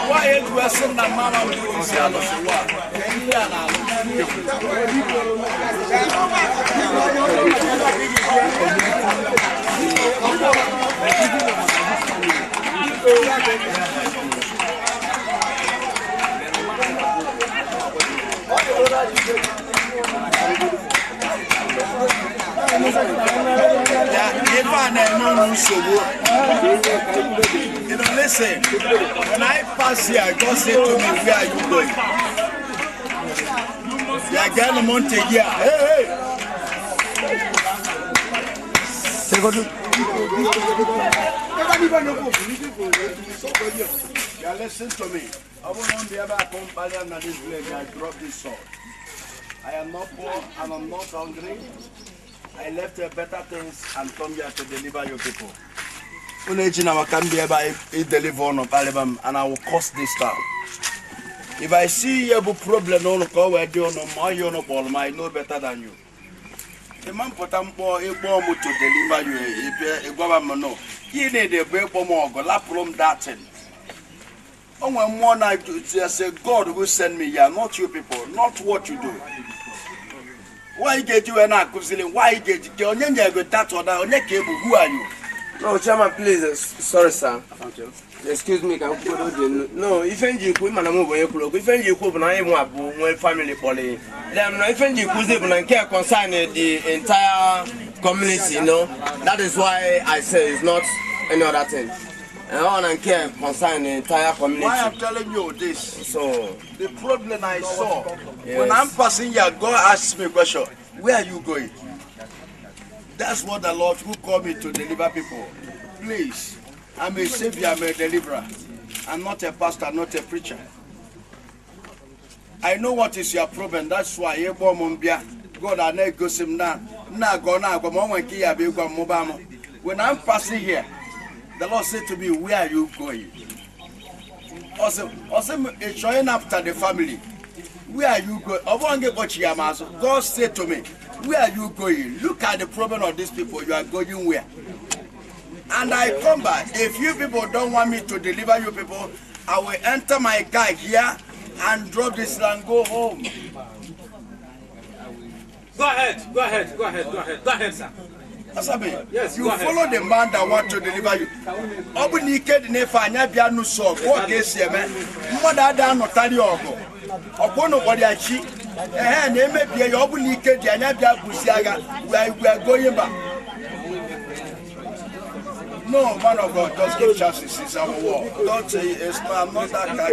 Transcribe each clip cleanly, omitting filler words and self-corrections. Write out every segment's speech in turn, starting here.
Why is Western and Mama doing You know, listen, when I pass here, God said to me, where are you going? You are going to Montague. Hey! Listen to me. I will not be able to come back and this village. I dropped this sword. I am not poor and I'm not hungry. I left better things and come here to deliver your people. And I will cost this town. If I see you have a problem, I know better than you. The man put a bomb to deliver you. If a government no, you need a break for more. Go lap from that thing. Oh, one night to say God will send me here, not you people, not what you do. Why get you an accusation? Why get you on that or that? Who are you? No, Chairman, please. Sorry, sir. Thank you. Excuse me, can you no, if you could, Madam, if you could, I am family poly. Then, if you could, care concerning the entire community, you know. That is why I say it's not any other thing. And I want to care concerning the entire community. Why I'm telling you this? So, the problem I saw, when I'm passing here, God asked me a question, where are you going? That's what the Lord who called me to deliver people. Please, I'm a savior, I'm a deliverer. I'm not a pastor, not a preacher. I know what is your problem. That's why God I never go sim now. When I'm passing here, the Lord said to me, where are you going? Also, showing after the family. Where are you going? God said to me, where are you going? Look at the problem of these people. You are going where? And I come back. If you people don't want me to deliver you people, I will enter my car here and drop this and go home. Go ahead, sir. Yes, you follow the man that wants to deliver you. Obuniked nefanya bia no so go kesi me. Mmoda da no tari ogo. Ogo no body achi. Na emebie ya obuniked anya bia busiaga. We are going back. No, man of God, just give chances. It's our war. Don't say it's not, I'm not that guy.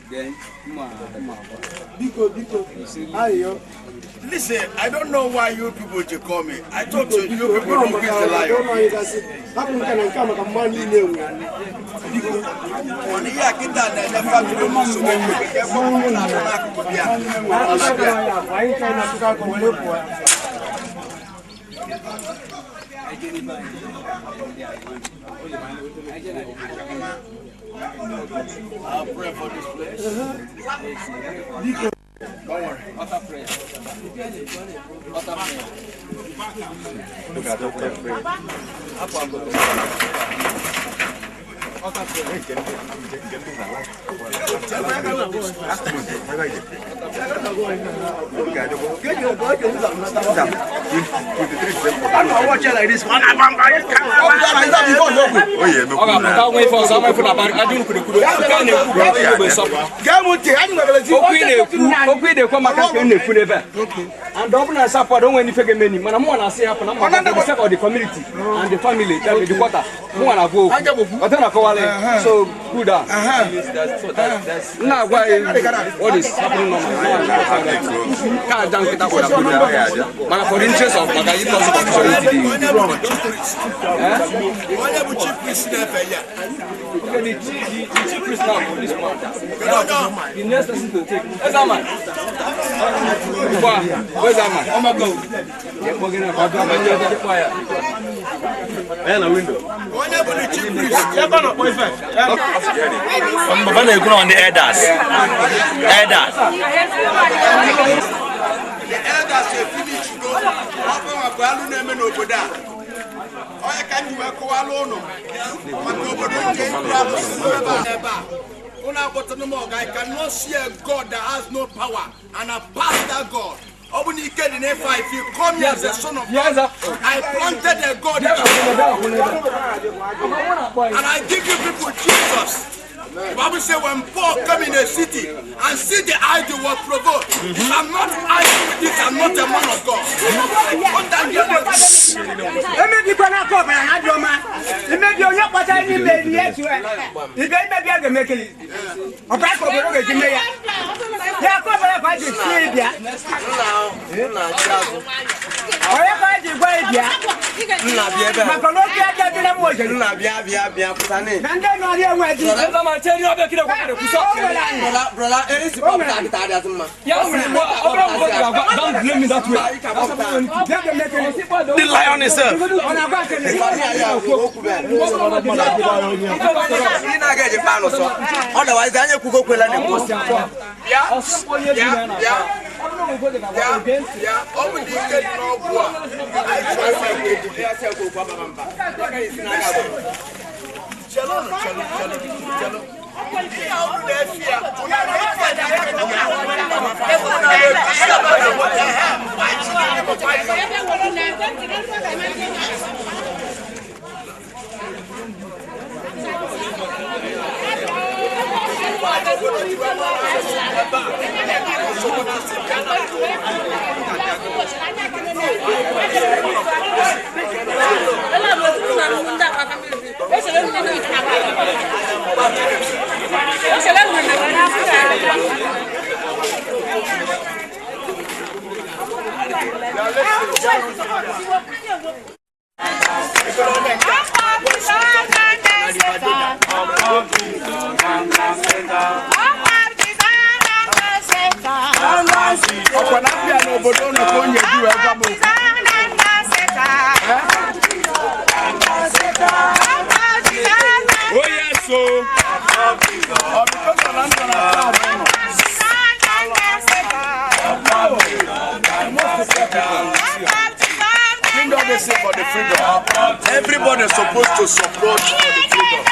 Then, Listen, I don't know why you people to call me. I thought you people don't get the lion. I'll pray for this place. Don't worry. utter prayer. Utter prayer. Look at Dr. Prayer. And governor support don't when you fake many. Man, I'm gonna say happen. I'm gonna of the community and the family. That the quarter. Mwana go. Watana kawale. So good. That's now why what is happening now? Can't jump it up with a man for the interest of Magayi possible. The chief priest now for this one. The next person to take. Where's that man? Where's that man? Oh my God. And a window. On the elders. the elders say finish go. I cannot see a God that has no power and I pass that God. If you come here as a son of God, I planted a God and I give you people Jesus. The Bible says when Paul come in a city and see the idol was provoked, I'm not idol with this, I'm not a man of God. Don't blame me that way. The lion itself. Otherwise, I could go with For the freedom. Everybody is supposed to support for the freedom.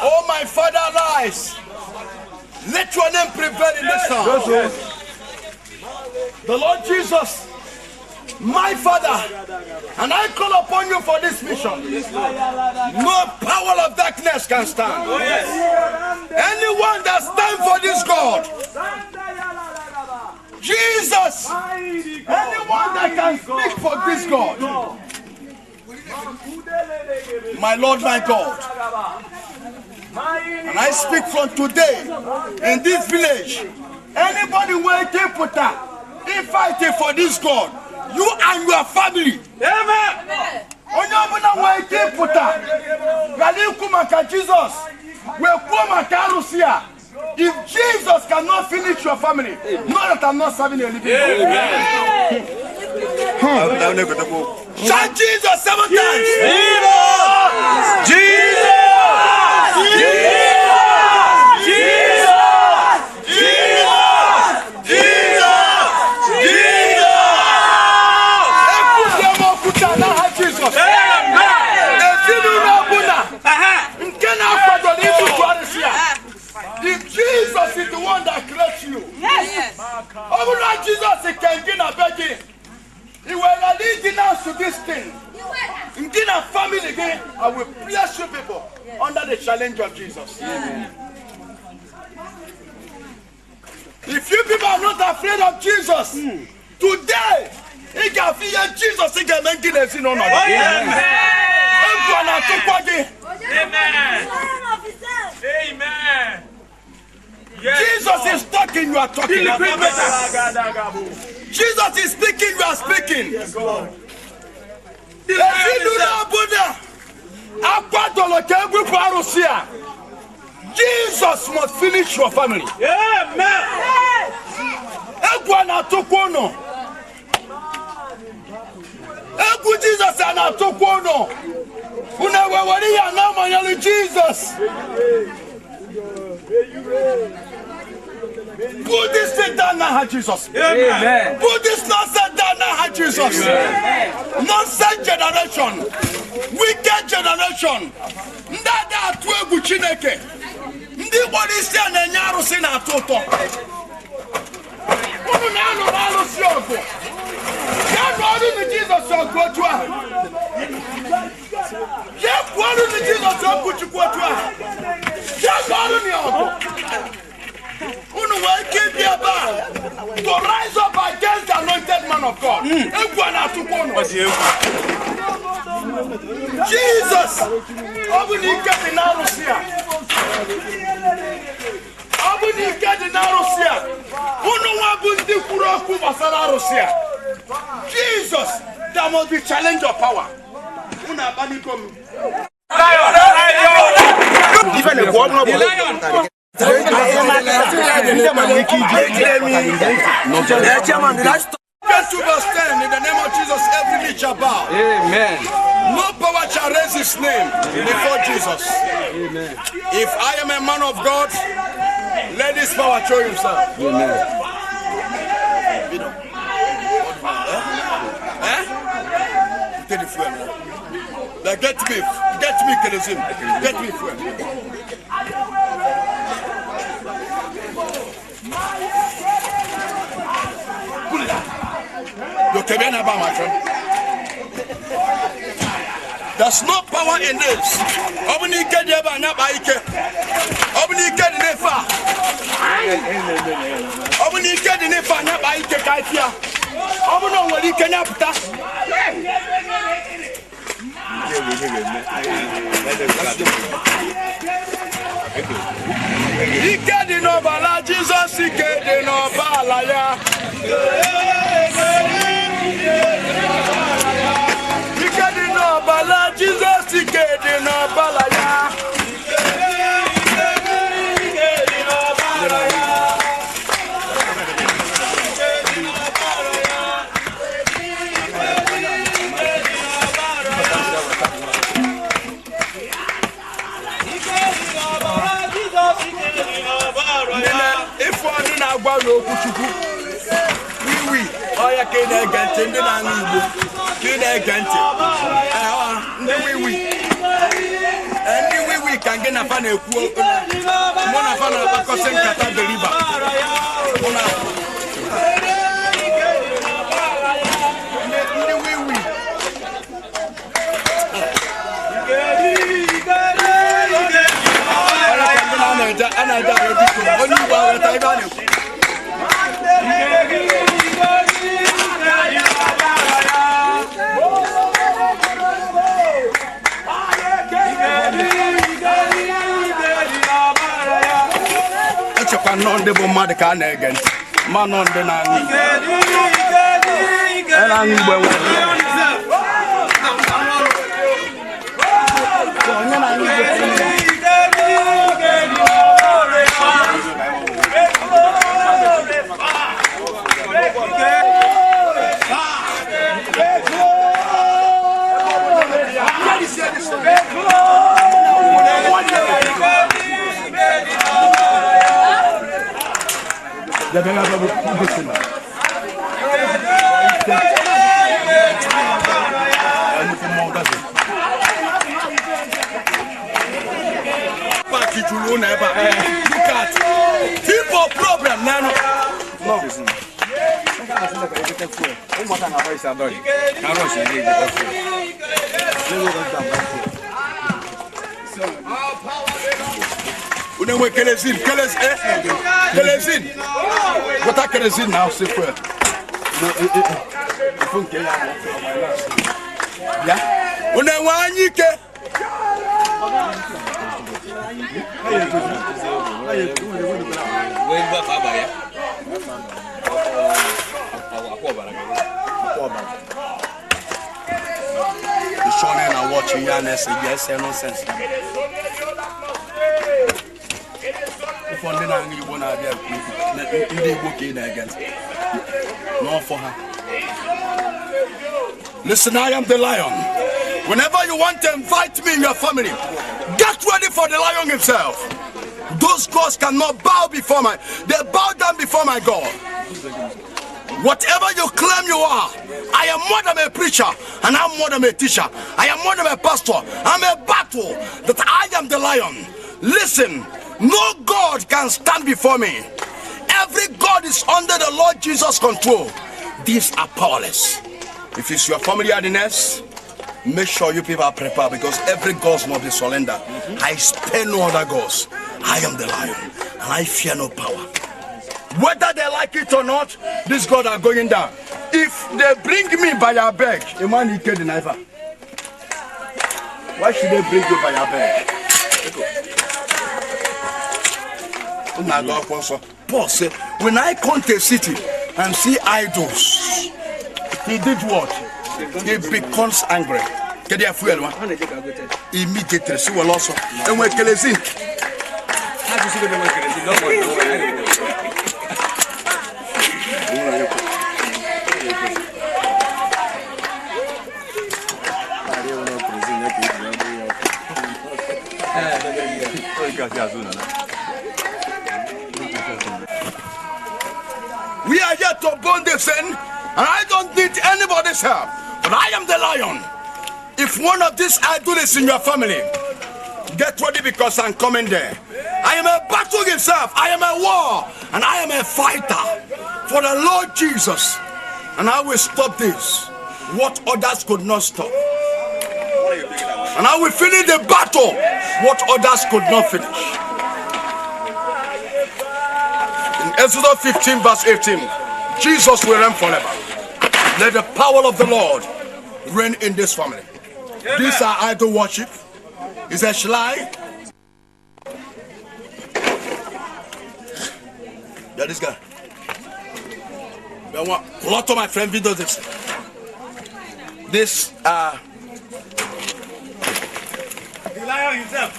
Oh, my Father, arise. Let your name prevail in this town. The Lord Jesus, my Father, and I call upon you for this mission. No power of darkness can stand. Anyone that stands for this God, Jesus, anyone that can speak for this God, my Lord, my God, and I speak from today in this village, anybody waiting for that, in fighting for this God, you and your family. Amen. Jesus, if Jesus cannot finish your family, not that I'm not serving a living God. Shout Jesus 7 times. Jesus! Jesus! Jesus! Jesus! Jesus! Jesus! If Jesus is the one that creates you, yes. Jesus can get a begging. He will lead us to this thing. In our family again, I will bless you people under the challenge of Jesus. If you people are not afraid of Jesus, today He can fear Jesus. He can make it no. Amen. Amen. Jesus is talking, you are talking. Jesus is speaking, you are speaking. Jesus must finish your family. Amen. Jesus and Jesus. Put this thing down now, Jesus. Amen. Put this nonsense down now, Jesus. Amen. Nonsense generation, wicked generation. Ndada atwe Chineke. Ndi body stand and yaro sin atoto. Unu na anu siogo. Ya no Jesus ogo twa. Ya kwanu ni Jesus ogo chukwa twa. Ya no ni ogo. Unu wa keep your back to rise up against the anointed man of God. Egwana tukono. Jesus. Obunika dinarusia. Obunika dinarusia. Unu wa bundi kuroku basara rusia. Jesus, there must be challenge of power. Una banikom. Even a lion. Get to verse 10 in the name of Jesus, every knee shall bow. Amen. No power shall raise his name before Jesus. Amen. If I am a man of God, let this power show himself. Amen. Get the fuel now. Like, get me kerosene. Get me fuel. There's no power in this. Jesus, he get no balaya. He get no bala, Jesus, he get no balaya. If one in our barrel, we all you can get in the land, and we can get a fan of quote. One of our cousin Cata and I died only while I died. Non de bon mad can again. Man on the nanny. And I'm people problem now. Unewe kerosene what a kerosene now, say Yeah. Unawanyike. Showing and watching Yanes, yes, nonsense. If one day you want to be a book in again. No for her. Listen, I am the lion. Whenever you want to invite me in your family, get ready for the lion himself. Those gods cannot bow before they bow down before my God. Whatever you claim you are, I am more than a preacher and I'm more than a teacher. I am more than a pastor. I'm a battle that I am the lion. Listen, no God can stand before me. Every God is under the Lord Jesus' control. These are powerless. If it's your family hardiness, make sure you people are prepared because every God must be surrendered. I spare no other gods. I am the lion and I fear no power. Whether they like it or not, these gods are going down. If they bring me by a beg, a man he killed the knife. Why should they bring you by a beg? Paul said, when I come to a city and see idols, he did what? He becomes angry. Immediately, she will also. And when Kelezi, we are yet to burn this in, and I don't need anybody's help. But I am the lion. If one of these idols is in your family, get ready because I'm coming there. I am a battle himself. I am a war, and I am a fighter for the Lord Jesus. And I will stop this, what others could not stop. And I will finish the battle, what others could not finish. In Exodus 15 verse 18, Jesus will reign forever. Let the power of the Lord reign in this family. These are idol worship. It's a shrine. Yeah, this guy. A lot of my friends videos this. This the lion himself.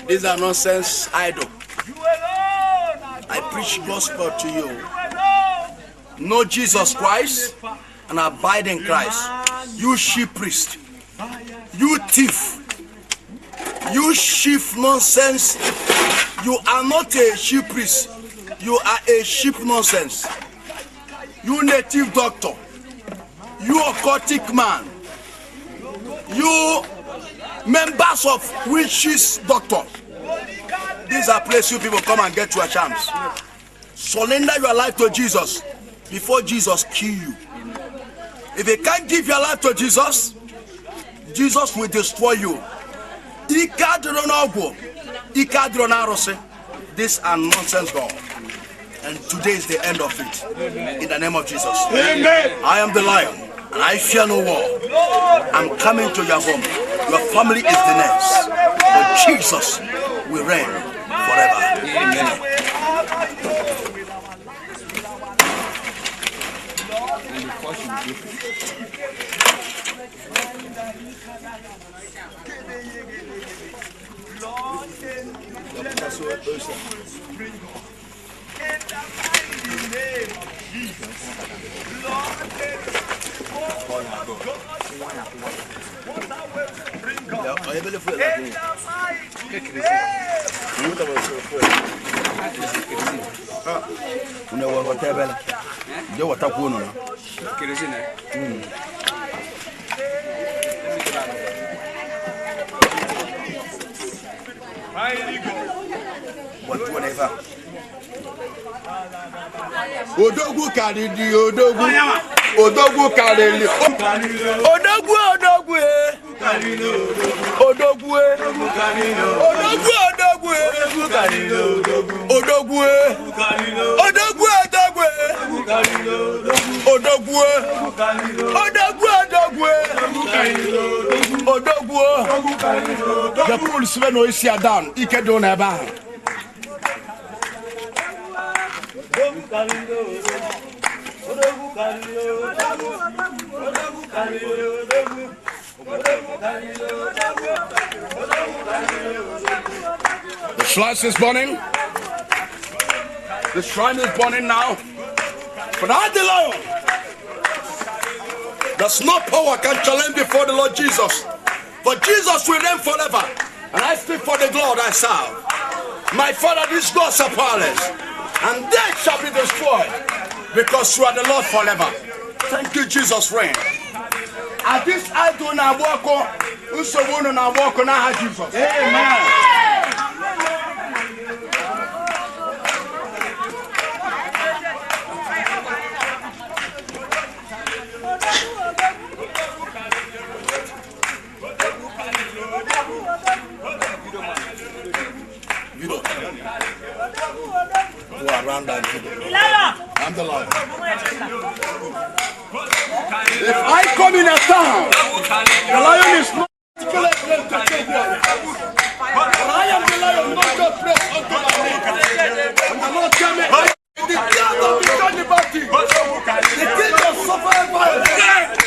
These are nonsense idol. I preach gospel to you. Know Jesus Christ and abide in Christ. You sheep priest. You thief. You sheep nonsense. You are not a sheep priest. You are a sheep nonsense. You native doctor. You occultic man. You members of witches doctor. These are places you people come and get your chance. Surrender your life to Jesus before Jesus kill you. If you can't give your life to Jesus, Jesus will destroy you. These are nonsense God. And today is the end of it. In the name of Jesus. Amen. I am the lion and I fear no war. I'm coming to your home. Your family is the next. But Jesus will reign forever. Amen. Odogu kadidi odogu. Odogwu karịrị. Odogwu odogwu odogwu odogwu odogwu odogwu the policemen will sit down. Ike do na ebe ahụ. The shrine is burning. The shrine is burning now. But I the lion. There's no power can challenge before the Lord Jesus. But Jesus will reign forever. And I speak for the God I serve. My Father, these gods are powerless. And they shall be destroyed. Because you are the Lord forever. Thank you, Jesus reign. At this I do not walk on. Usowono na walk on our Jesus. Amen. Go around that video. I'm the lion. If I come in a town, the lion is not place to take one. But I am the lion, not the place unto my name. And the Lord tell me, the tears of the Johnny the tears of suffering violence,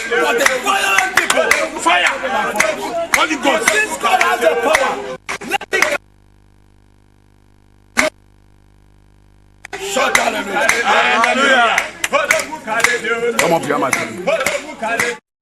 but the violent people, fire, Holy Ghost. Since God has the power, let it go. Shout hallelujah. Come up here, my friend.